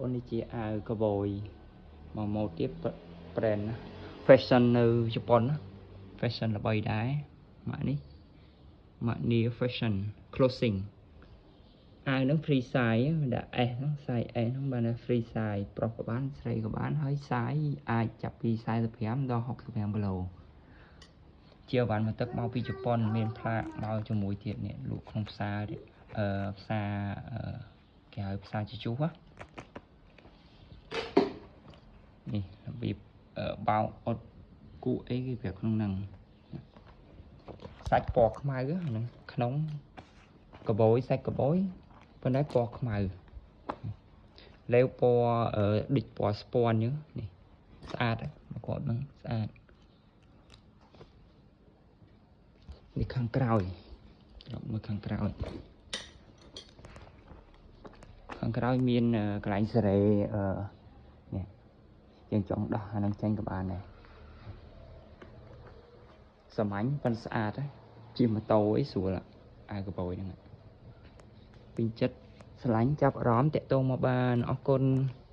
ប្អូននេះជាអាវកបយមកម៉ូតទៀត brand fashion នៅជប៉ុនណា fashion ល្បីដែរម៉ាក់នេះម៉ាក់ Nia Fashion Clothing អាវហ្នឹង free size ដាក់ S ហ្នឹង size S ហ្នឹងបាន free size ប្រុសក៏បានស្រីក៏បានហើយ size អាចចាប់ពី45ដល់65គីឡូជាអវ៉ាន់មកទឹកមកពីជប៉ុនមានផ្លាកមកជាមួយទៀតនេះលក់ក្នុងផ្សារអឺផ្សារគេហៅផ្សារជជុះនេះរបៀបបោកអត់គក់អីគេប្រាប់ក្នុងហ្នឹងសាច់ពណ៌ខ្មៅហ្នឹងក្នុងកបយសាច់កបយប៉ុន្តែពណ៌ខ្មៅលេវពណ៌ដូចពណ៌ស្ពាន់អញ្ចឹងនេះស្អាតមកគាត់ហ្នឹងស្អាតនេះខាងក្រោយមើលខាងក្រោយខាងក្រោយមានកន្លែងសេរីអឺនេះយើងចង់ដោះអានឹងចេញក៏បានដែរសាមញ្ញប៉ុន្តែស្អាតជិះម៉ូតូអីស្រួលអាវកបយហ្នឹងពេញចិត្តស្រឡាញ់ចាប់អារម្មណ៍តាក់ទងមកបានអរគុណ។